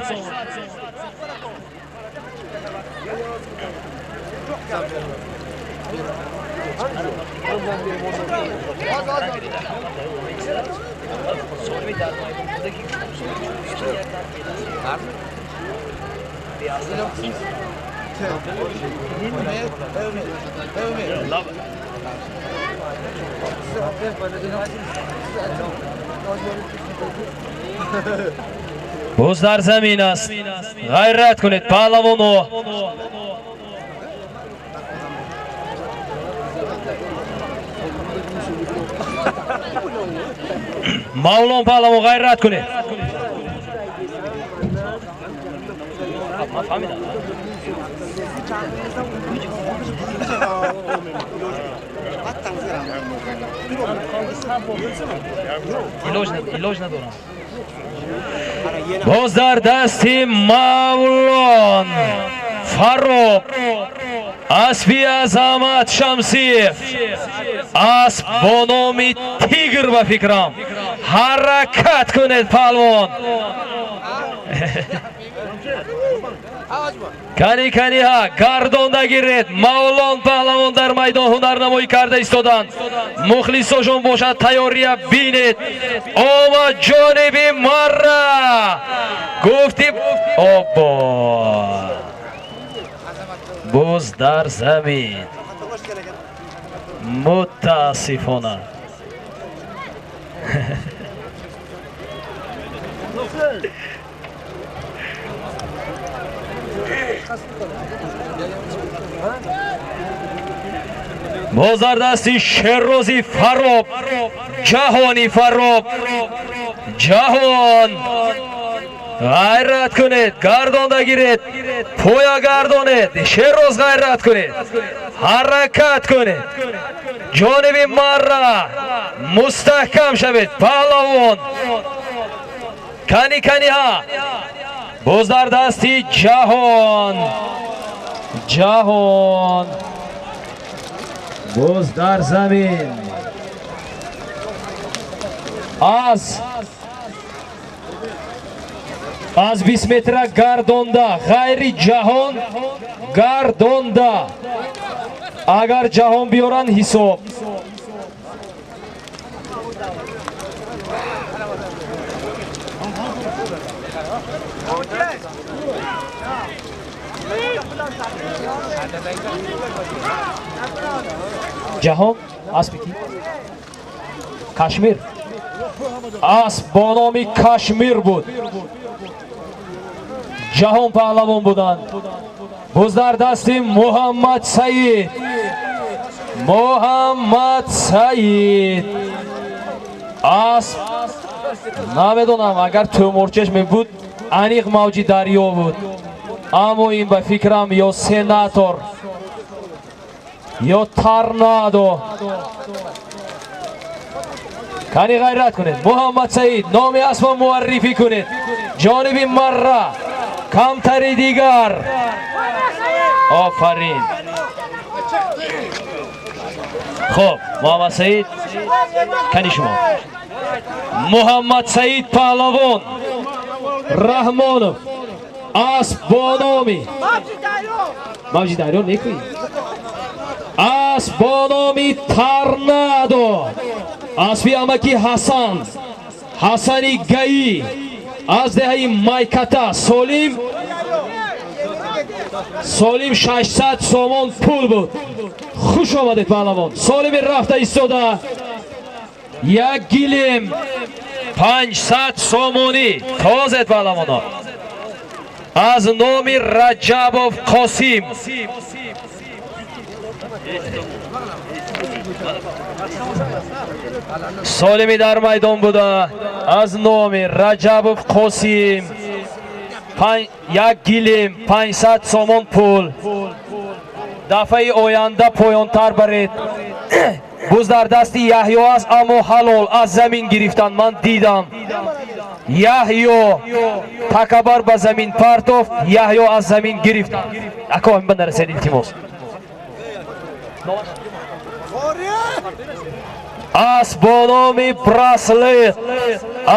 Боз дар замин аст. Ғайрат кунед, паҳлавоно. Мавлон паҳлавон, ғайрат кунед. Илоҷ надорам. Боз дар дасти Мавлон Фарроб аспи Азамат Шамсиев, асп бо номи Тигр. Ба фикрам, ҳаракат кунед, паҳлавон. Кани, каниҳа, гардонда гиред. Мавлон паҳлавон дар майдон ҳунарнамоӣ карда истоданд. Мухлисошон бошад, тайёрия бинед. Омад ҷониби марра. Гуфти обо, боз дар замин, мутаассифона. Боз дар дасти Шеррози Фарроб, Ҷаҳони Фарроб. Ҷаҳон, ғайрат кунед, гардонда гиред, поя гардонед. Шерроз, ғайрат кунед, ҳаракат кунед, ҷониби марра мустаҳкам шавед, паҳлавон. Кани, каниҳа, боз дар дасти Ҷаҳон. Ҷаҳон боз дар замин. Аз 20 метра гардонда, ғайри ҷаҳон гардонда. Агар ҷаҳон биёранд, ҳисоб. Ҷаҳон аспи ки? Кашмир. Асп бо номи Кашмир буд. Ҷаҳон паҳлавон буданд. Боз дар дасти Муҳаммад Саид. Муҳаммад Саид. Асп намедонам, агар тӯморчаш мебуд, аниқ мавҷи дарё буд. Аммо ин ба фикрам ё сенатор, ё торнадо. Кани, ғайрат кунед. Муҳаммад Саид, номи аспа муаррифӣ кунед. Ҷониби марра, камтари дигар. Офарин. Хуб, Муҳаммад Саид, кани шумо. Муҳаммад Саид Паҳлавон Раҳмонов, асп бо номи мавҷи дарё некӯӣ, асп бо номи Торнадо, аспи амаки Ҳасан, Ҳасани Гаӣ аз деҳаи Майката. Солим 600 сомон пул буд. Хуш омадед, паҳлавон. Солими рафта истода, як гилем 500 сомонӣ. Тозед, паҳлавоно. Аз номи Раҷабов Қосим. Солими дар майдон буда, аз номи Раҷабов Қосим як гилем 500 сомон пул. Дафъаи оянда поёнтар баред. Буз дар дасти Яҳё аст, аммо ҳалол аз замин гирифтан, ман дидам. Яҳё такабар ба замин партофт, Яҳё аз замин гирифт. Ако, ба нарасед, илтимос. Асп бо номи Браслет,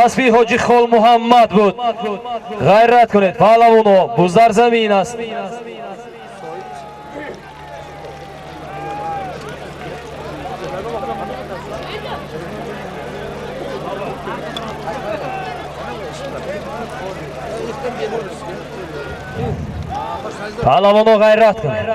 аспи ҳоҷи Холмуҳаммад буд. Ғайрат кунед, паҳлавоно, буз дар замин аст. Паҳлавоно, ғайрат кунед.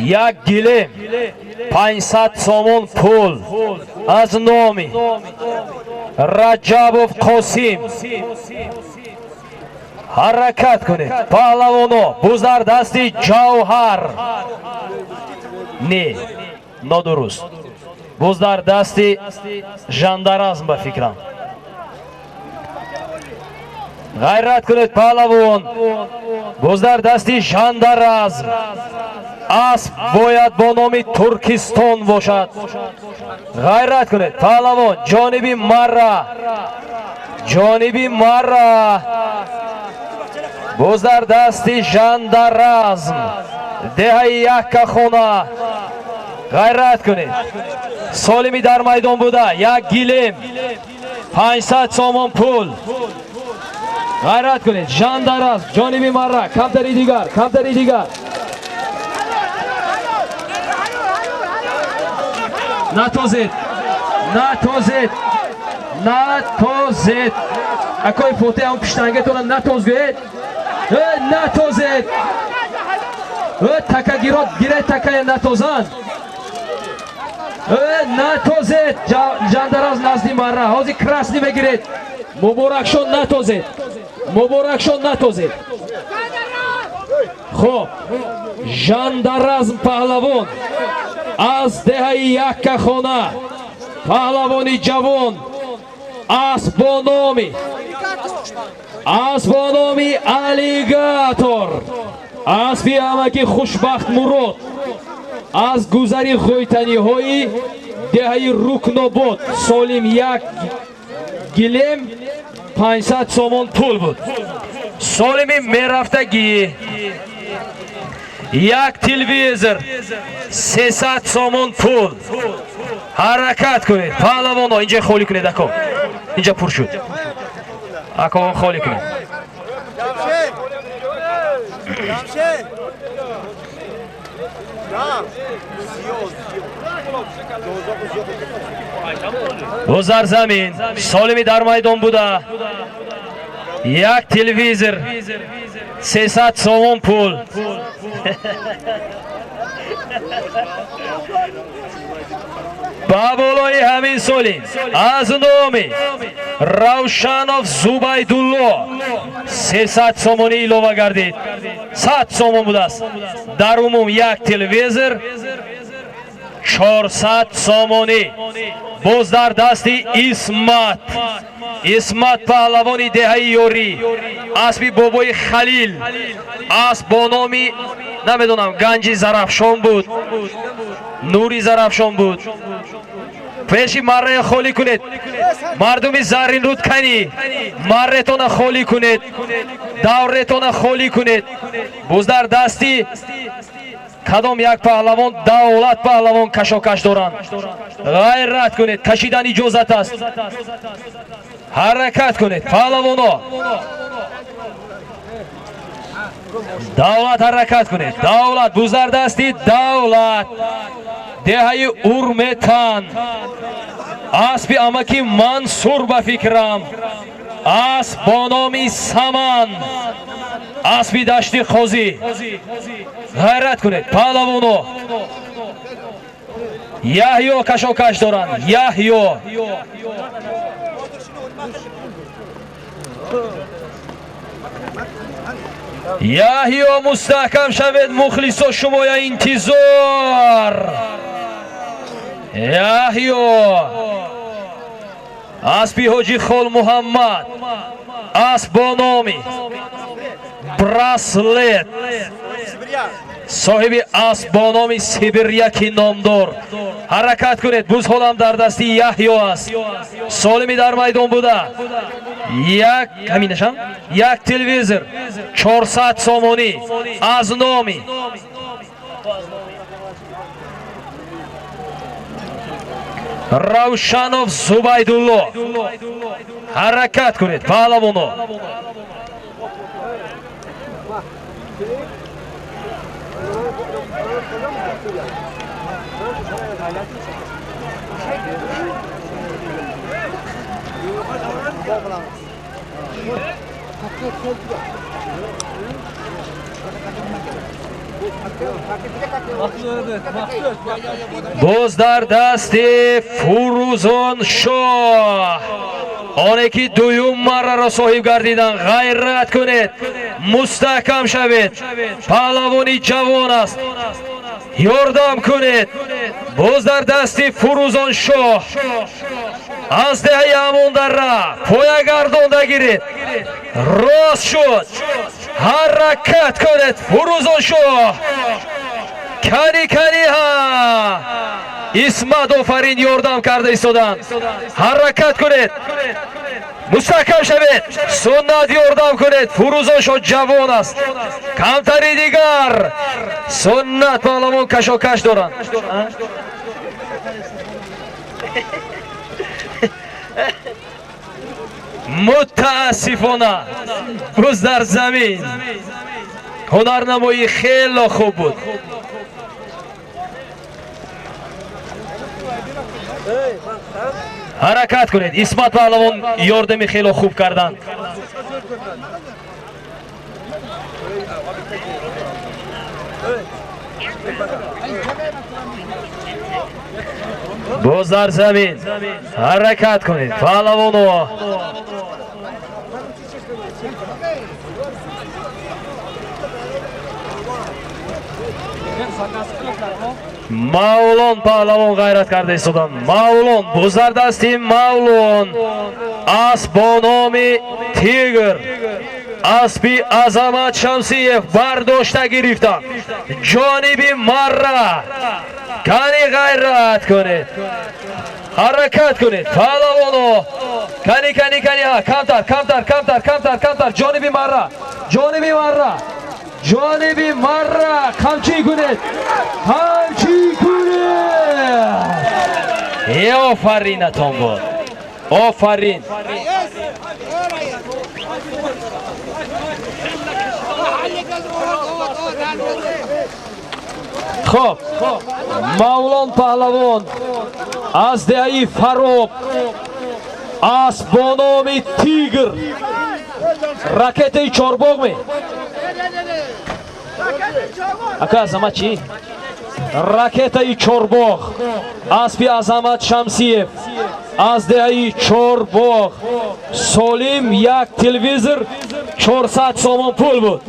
Як гилем 500 сомон пул аз номи Раҷабов Қосим. Ҳаракат кунед, паҳлавоно. Буз дар дасти Ҷавҳар, не, нодуруст, буз дар дасти Жандаразм ба фикрам. Ғайрат кунед, паҳлавон. Буз дар дасти Жандаразм. Асп бояд бо номи Туркистон бошад. Ғайрат кунед, паҳлавон. Ҷониби марра, ҷониби марра. Боз дар дасти Жандаразм, деҳаи Яккахона. Ғайрат кунед. Солими дар майдон буда, як гилем 500 сомон пул. Ғайрат кунед. Жандаразм, ҷониби марра, камтари дигар, камтари дигар. Натозед, натозед, натозед. Акои Фотеҳ, он пиштангетона натозгӯед. Натозед. Такагирот гиред, такая натозанд. Натозед. Жандараз назди марра, ҳозир красный мегиред. Муборакшон, натозед. Муборакшон, натозед. Хуб, Жандаразм паҳлавон аз деҳаи Яккахона, паҳлавони ҷавон, асп бо номи, асп бо номи Аллигатор, аспи амаки Хушбахт Мурод аз гузари ғойтаниҳои деҳаи Рукнобод. Солим як гилем 500 сомон пул буд. Солими мерафтагӣ, як телевизор 300 сомон пул. Ҳаракат кунед, паҳлавоно. Инҷа холӣ кунед, ако, инҷа пур шуд. Ако, холӣ кунед. Ҷамшед! Ҷам! Зиёд, зиёд. Боз дар замин, солими дар майдон буда, як телевизор 300 сомон пул. Ба болои ҳамин солим аз номи Равшанов Зубайдулло 300 сомонӣ илова гардид. 100 сомон будааст. Дар умум як телевизор 400 сомонӣ. Боз дар дасти Исмат, Исмат паҳлавони деҳаи Ёрӣ, аспи бобои Халил, асп бо номи намедонам Ганҷи Зарафшон буд, Нури Зарафшон буд. Пеши маррая холӣ кунед, мардуми Зарринруд, канӣ марретона холӣ кунед, давретона холӣ кунед. Боз дар дасти кадом як паҳлавон, Давлат паҳлавон кашокаш доранд. Ғайрат кунед, кашидан иҷозат аст. Ҳаракат кунед, паҳлавоно. Давлат, ҳаракат кунед, Давлат. Боз дар дасти Давлат, деҳаи Урметан, аспи амаки Мансур, ба фикрам, асп бо номи Саман, аспи Дашти Қозӣ. Ғайрат кунед, паҳлавоно. Яҳё кашокаш доранд, Яҳё. Яҳё, мустаҳкам шавед, мухлисо шумоя интизор. Яҳё, аспи ҳоҷи Хол Муҳаммад, асп бо номи Браслет, соҳиби асп бо номи Сибиряки номдор. Ҳаракат кунед, бузҳолам дар дасти Яҳё аст, солими дар майдон буда. Як ҳаминашам як телевизор 400 сомонӣ аз номи Равшанов Зубайдулло. Ҳаракат кунед, паҳлавоно. Боз дар дасти Фурӯзон Шоҳ, оне ки дуюм марраро соҳиб гардиданд. Ғайрат кунед, мустаҳкам шавед, паҳлавони ҷавон аст, ёрдам кунед. Боз дар дасти Фурӯзон Шоҳ аз деҳаи Амондара, поягардонда гиред, рост шуд. Ҳаракат кунед, Фурӯзон Шоҳ. Кани, кани ҳа, Исмат офарин, ёрдам карда истоданд. Ҳаракат кунед, мустаҳкам шавед, Суннат, ёрдам кунед. Фурӯзон Шоҳ ҷавон аст. Камтари дигар, Суннат паҳлавон кашокаш доранд. Мутаассифона, буз дар замин. Ҳунарнамоӣ хело хуб буд. Ҳаракат кунед, Исмат паҳлавон ёрдами хело хуб карданд. Боз дар замин. Ҳаракат кунед, паҳлавоно. Мавлон паҳлавон ғайрат карда истоданд. Мавлон, боз дар дасти Мавлон асп бо номи Тигр, аспи Азамат Шамсиев, бардошта гирифтанд ҷониби марра. Кани, ғайрат кунед, ҳаракат кунед, паҳлавоно. Кани, кани, кани ҳа, камтар, камтар, камтар, камтар, камтар, ҷониби марра, ҷониби марра, ҷониби марра. Қамчӣ кунед, қамчӣ кунед. Е, офаринатон буд, офарин. Хоб, Мавлон паҳлавон аз деҳаи Фароб, асп бо номи Тигр, ракетаи чорбоғ ме, ака Азамат чӣ? Ракетаи Чорбоғ, аспи Азамат Шамсиев аз деҳаи Чорбоғ. Солим як телевизор 400 сомон пул буд.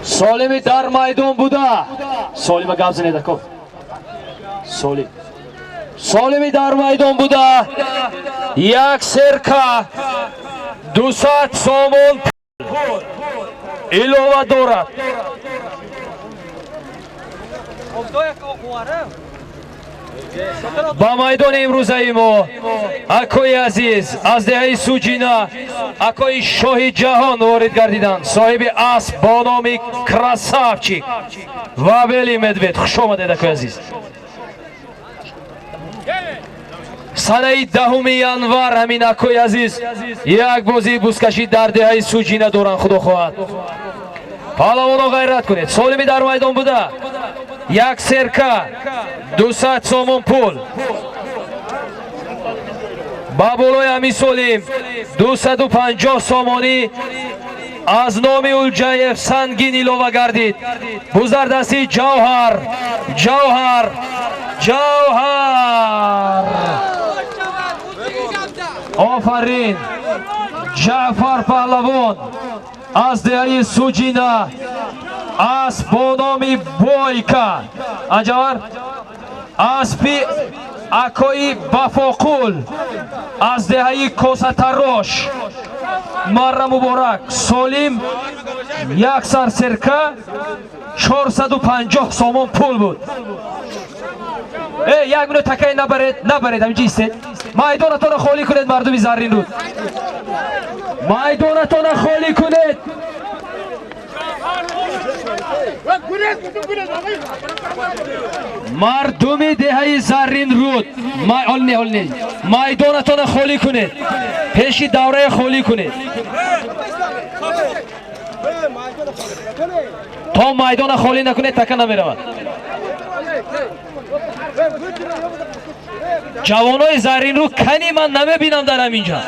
Солими дар майдон буда. Солима гап занед ако. Солим. Солими дар майдон буда. Як серка 200 сомон илова дорад. Ба майдони имрӯзаи мо акои азиз аз деҳаи Суҷина акои шоҳи ҷаҳон ворид гардиданд. Соҳиби асп бо номи Красавчик ва Бели Медвед. Хуш омадед, акои азиз. Санаи 10 январ ҳамин акои азиз як бозии бузкашӣ дар деҳаи Суҷина доранд, худо хоҳад. Паҳлавоно ғайрат кунед. Солими дар майдон буда. Як серка 200 сомон пул. Ба болои ҳамин солим 250 сомонӣ аз номи Улҷаев сангин илова гардид. Бузардасти Ҷавҳар, Ҷавҳар, Ҷавҳар. Офарин. Ҷаъфар паҳлавон аз деҳаи Суҷина асп бо номи Бойка. Анҷавар аспи акои Бафоқул аз деҳаи Косатарош. Марра муборак. Солим як сар серка 450 сомон пул буд. Як минут такай набаред, набаред, ҳаминҷо истед. Майдонатонро холӣ кунед, мардуми Зарринруд. Майдонатонро холӣ кунед. Мардуми деҳаи Зарринруд, майдонатонро холӣ кунед. Пеши даврае холӣ кунед. То майдона холӣ накунед, така намеравад. Ҷавонои Зарринруд кани ман намебинам дар ҳаминҷа.